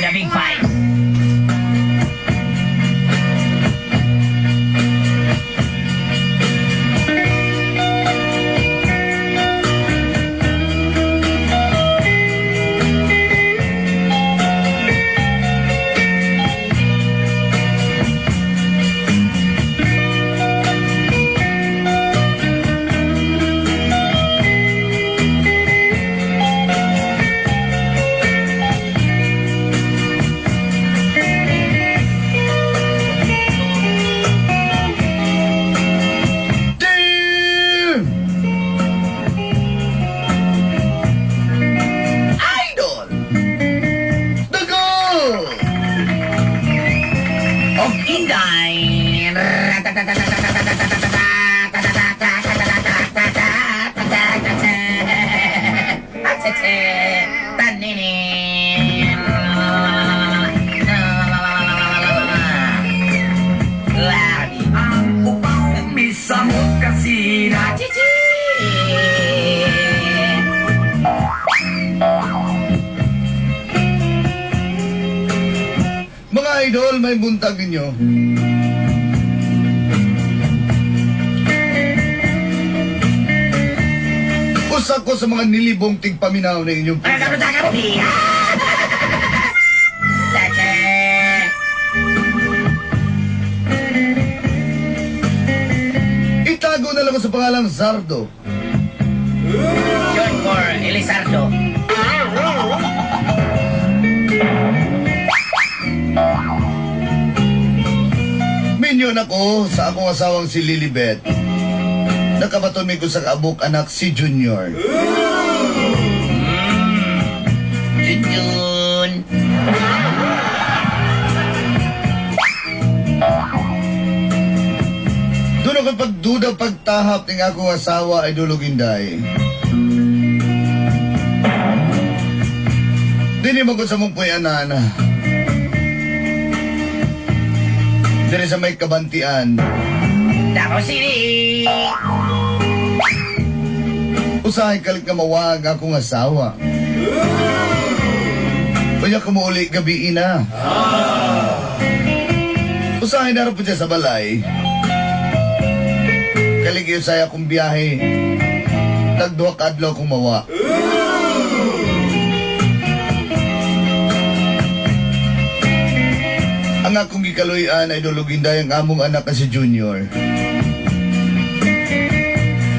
The Big Five. Damn! Idol! The goal! Og Inday. Misa mo kasina. Mga idol, may buntag ninyo. Usa ko sa mga nilibong tigpaminaw ng inyong Itago na lang ko sa pangalang Zardo. Short for Elizardo. Minyon ako sa akong asawang si Lilibet. Nakabaton mi ko sa kaabok anak si Junior. Junjun. Doon ako pagduda pagtahap ng akong asawa ay dulog inday. Dini mo ko sa mong puyanan. Diri sa may kabantian. Davao City. Usahay kalit nga mawag akong asawa. Unya kumuuli gabi ina. Usahay na po siya sa balay. Kaligyo sa akong biyahe. Tagduha ka adlaw akong mawa. Ang akong gikaluy-an ay duluginday ang among anak na si Junior.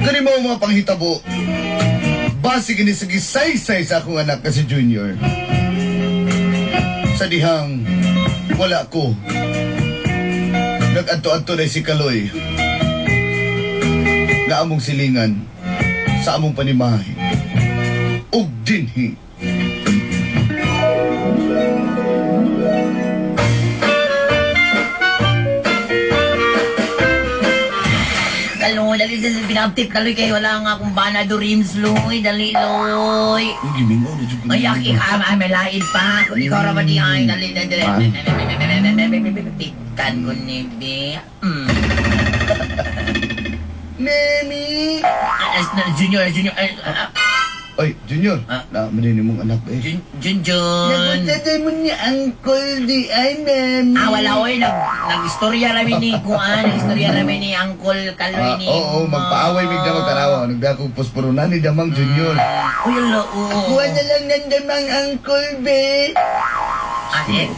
Kani mo mga panghitabo. Base kini sa gisaysay sa akong anak na si Junior. Sa dihang wala ko. Nag-anto-anto na si Kaloy. Nga among silingan sa among panimahe. Ug dinhi. Kaloy, dali sa pinabtip kaloy kay wala nga akong bana do rims loy, dali loy. Uy, gimingaw na jud ko. Ay, aki ka, ay, may lain pa. Kung ikaw ra ba di ay, dali, dali, dali. Ah. Tikan ko ni Bi. Nemi! Ah, Junior, Junior, ay, Ay, Junior. Ah. Na, manini mong anak eh. Jun, Jun, Jun. mo niya uncle di ay, Memi. Ah, wala oy, nag-istorya rami ni Kuan, nag-istorya rami ni Uncle Kaloy Ah, ni. oo, magpaaway mig na magtanawa. Nagdakong posporo na ni Damang Junior. Uy, ala, oo. na lang ng Damang Uncle, be. Ah, eh,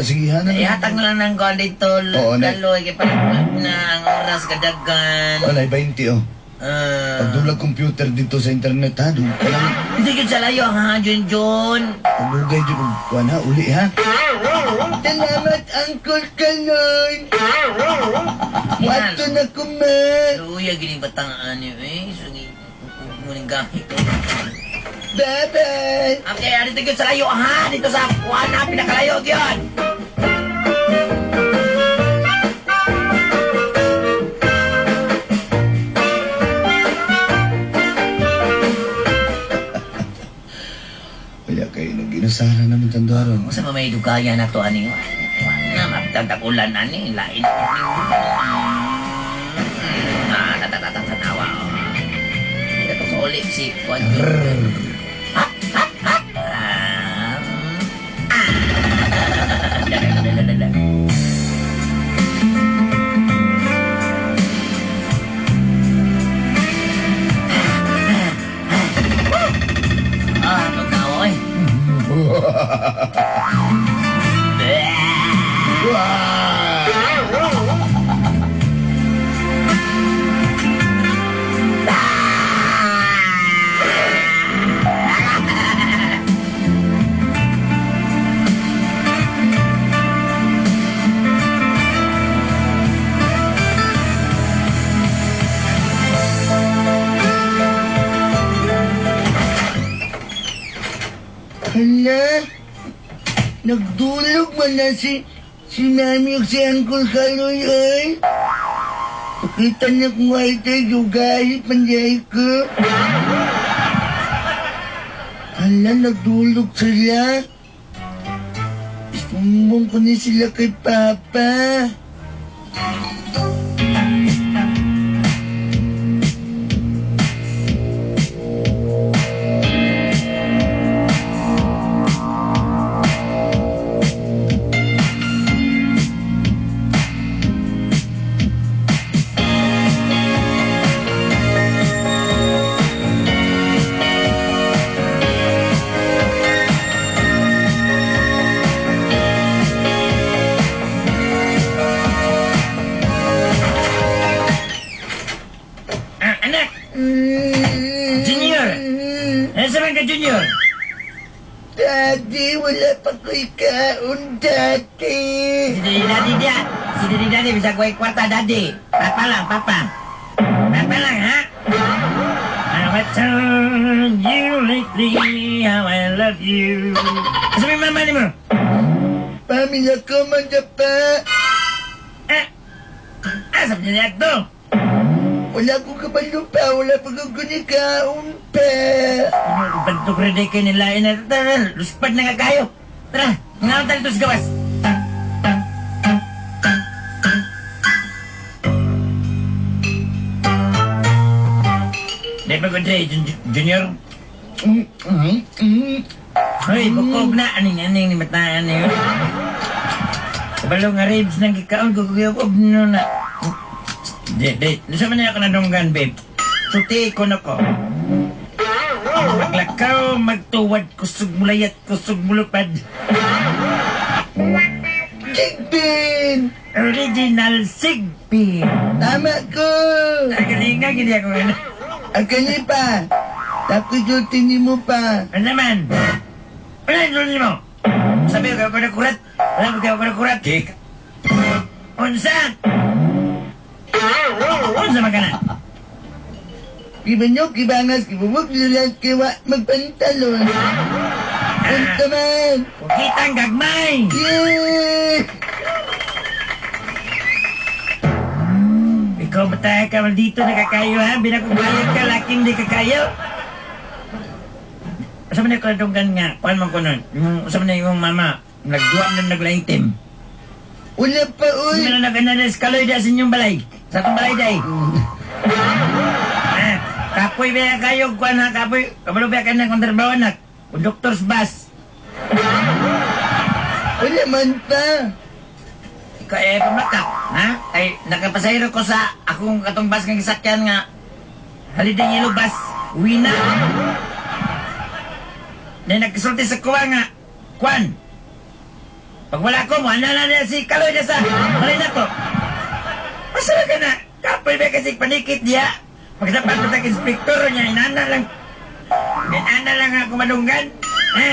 Sige, ha na. ihatag na lang ng gold dito, Oo, na- Kaloy, kay parang na ang oras kadagan. Wala, 20 oh. Ah. Pagdulag computer dito sa internet ha, doon ka lang. Hindi yun sa layo ha, Jun Jun. Paglugay dyan, kuwan ha, uli ha. Salamat, Uncle Kaloy. Wato na kuma. Luya, gining batang ano eh. Sungi, muning gamit. Bye-bye. Okay, dito yun sa layo ha. Dito sa kuwan ha, pinakalayo yun. Kaya kayo nag-inasara naman tanduaron. Kung sa may dugaya na to, ani, na, mapitagtagulan na ni, lain. Ah, tatatatatawa. Hindi to kauli si Kuan. Rrrr. Ah, ah. Hala, nagdulog man na si Mami ug si Uncle Kaloy ay. Pakita niya kung ay tayo, yugahi panjay ko. Hala, nagdulog sila. Sumbong ko ni sila kay Papa. Ah, anak! Junior! Ano sa ka, Junior? Daddy, wala pa ko'y kaon, Daddy. Si Daddy Daddy dia. Si Daddy Daddy, bisa gue kwarta, Daddy. Papa lang, papa. Papa lang, ha? I've told you lately how I love you. Asa may mama ni mo? Pamilya ko man dyan pa. Eh, asa pa niya to? Wala akong kabalo pa, wala pa kong kunikaon pa. Bantok rin kayo nila. Tara, luspad na nga kayo. Tara, nga tayo dito sa gawas. Di ba ko Junior? Mm, mm, mm. Hoy, bukog na. Aning, aning, ni mataan niyo. Kabalo nga ribs nang gikaon ko kuyog no na. Di, di. Nasa man ako nadunggan, babe. Suti ko na ko. Maglakaw, magtuwad, kusog mulayat, kusog mulupad. Chickpin! Original Sigpi. Tama ko! Ang galing nga, gini ako nga. Ang kani pa. Tapos yung tini mo pa. Ano naman? Ano yung tuloy mo? Sabi ko, ako na kurat. Wala ko ako na kurat. Cake. Unsa? Unsa man ka na? Kibanyok, kibangas, kibubog, lulat, kiwa, magpantalon. Unsa man! Kitang gagmay! Yeah! Ikaw ba tayo ka man dito nakakayo ha? Binakubayad ka, laking di kakayo. Asa man yung kaladunggan nga? Kuan man ko nun. Yung, asa man yung mama? Nagduwa na naglaing team. Wala pa, uy! Hindi na nag-analyze kaloy da sa inyong balay. Sa atong balay day. Ah, kapoy ba kayo? Kuan ha, kapoy. Kabalo ba kayo ng kontrabaho anak? Konduktor's bus. Wala man pa. Ikaw eh, pamlaka. Ha? Ay, nakapasahero ko sa akong katong bus nga gisakyan nga. Holiday Yellow Bus. Uwi na. Na nagkasulti sa kuwa nga. Kuan. Pag wala ko, mo, na na si Kaloy na sa balay na ko. Masara ka na. Kapoy ba kasi panikit diya. Magdapat pa tag inspektor niya, inana lang. Inana lang ako madunggan. Ha?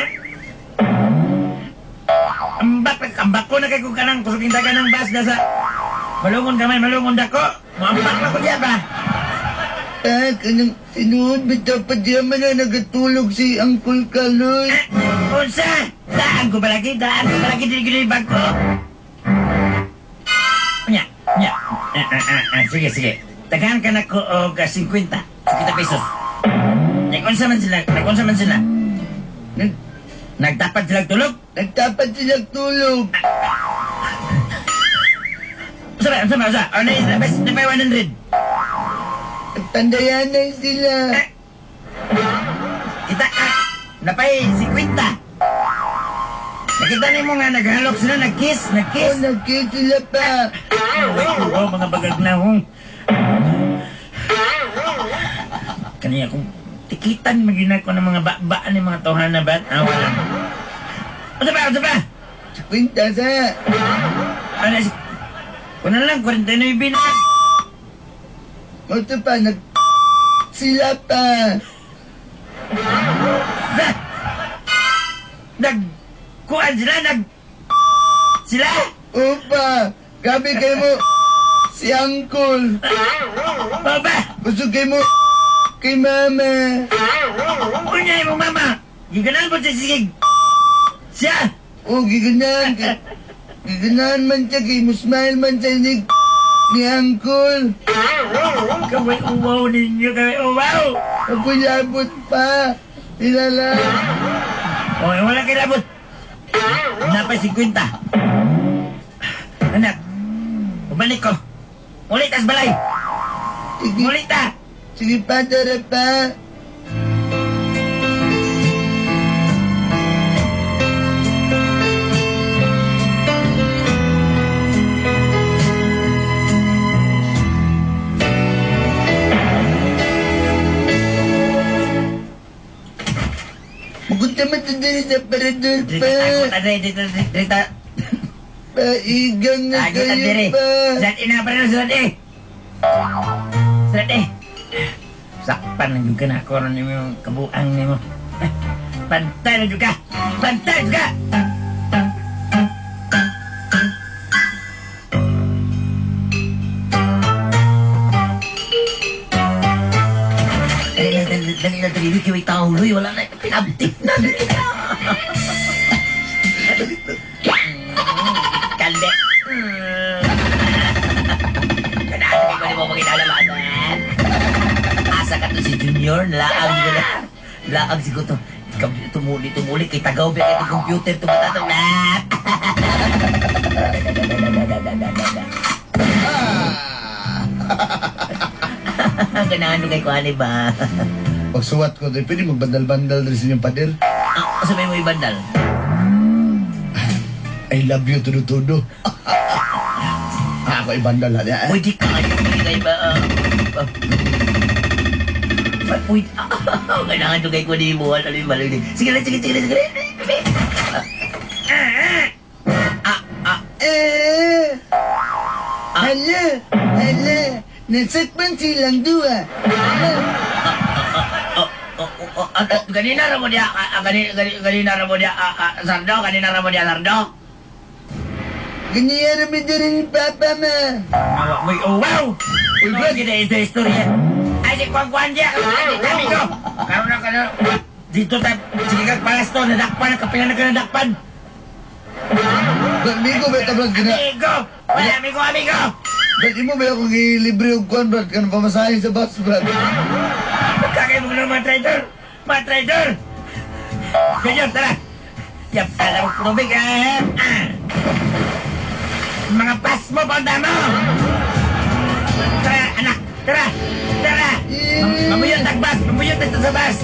Ambak, ambak ko na kay kung kanang kusuging daga ng bus na sa malungon kamay, malungon dako. Muambak na ko diya ba? Ah, kanang sinuod, bitaw pa diya man na nagatulog si Uncle Kaloy. Ah, unsa? Daan ko palagi, daan ko palagi, dili gini bag ko. Nya, nya. Ah, ah, ah, ah, sige, sige. Tagahan ka na ko og 50. 50 pesos. Nag-unsa man sila, nag-unsa man sila. Nagtapat sila tulog. Nagtapat sila tulog. Unsa ba, unsa ba, unsa? Oh, na, na, na, 100. Nagtandayanay sila. Eh. Kita, ah, napay 50. Nakita nimo nga naghalok sila, nag-kiss, Oh, nag-kiss. nag-kiss sila pa. Oh, mga bagag na hong. Kaniya kung tikitan magina ko ng mga ba-ba ni mga tawhana ba? Ah, wala. Unsa ba, unsa ba? 50 sa. Ano si... Kuna lang, 49 na. Ito pa, nag... Sila pa. Sa! Nag... Kuan sila, nag... Sila? Opa, gabi kayo mo. Si Uncle. Baba! Gusto kayo mo kay Mama. Unya mo mama! Giganan po siya sige. Siya! Oh, giganahan. Giganahan man siya kay mo smile man siya ni Uncle. Kaway uwaw ninyo, kaway uwaw! Ako labot pa. Ilala. Okay, wala kay labot. Napay 50. Anak, bumalik ko. Ulit tas balay. Sige, Ulit ta. sige pa, tara pa. Magunta man ito diri sa parador Dito pa. takot adre, dito dito. Paigang na Tago ta kayo diri. pa. Sulat ina pa rin, sulat eh. Sulat eh. Sakpan na juga na ako ron nimo kabuang nimo. Eh, bantay na juga. Bantay juga. Dali na, dali, dali na, dali, dali, tao, uy, wala na, pinabtik na, dali na. Kalde. Kanaan ko ni mo makilala. Asa ka to si Junior, laag ko na. Laag siguro to. Tumuli, tumuli, kay tagaw ba kay computer tumatatong na. Ganahan kay kuan ba? Pagsuwat ko, dahil pwede magbandal-bandal rin sa inyong pader. Ah, sabay mo ibandal. I love you, tudo-tudo. Ako ibandal na niya. Uy, di ka. Hindi kayo ba? Uy, kailangan ko kay kunin mo. Ano yung malili? Sige lang, sige, sige, sige. Ah, ah, Eh! Hala! Hala! Nasakpan silang dua. Hala! oh, oh, oh, ah, ah, ganina ra mo diya, ah, ah, ganina ra mo diya, ah, ah, Sardo, ganina ra mo diya, Sardo. Ganyan namin din ni Papa ma. Awa mo'y oh, wow! Uy, Uy, Brad. kita ito istorya. Ay, si Kwan Kwan diya, amigo. Karoon na ka na. Dito ta, sige kag palasto, nadakpan, kapila na ka nadakpan. Brad, amigo ba ito, Brad? Gina, Amigo! Wala, amigo, amigo! Brad, imo ba akong ilibre yung kwan, Brad? Kano pamasahin sa bus, Brad? Pagkakay mo ng mga traitor! Mga traitor! Ganyan, tara! Yap, alam mo, tubig, ah! Ah! Mga pas mo, panda mo! Tara, anak! Tara! Tara! Mamuyot, tagbas! Mamuyot dito sa bus!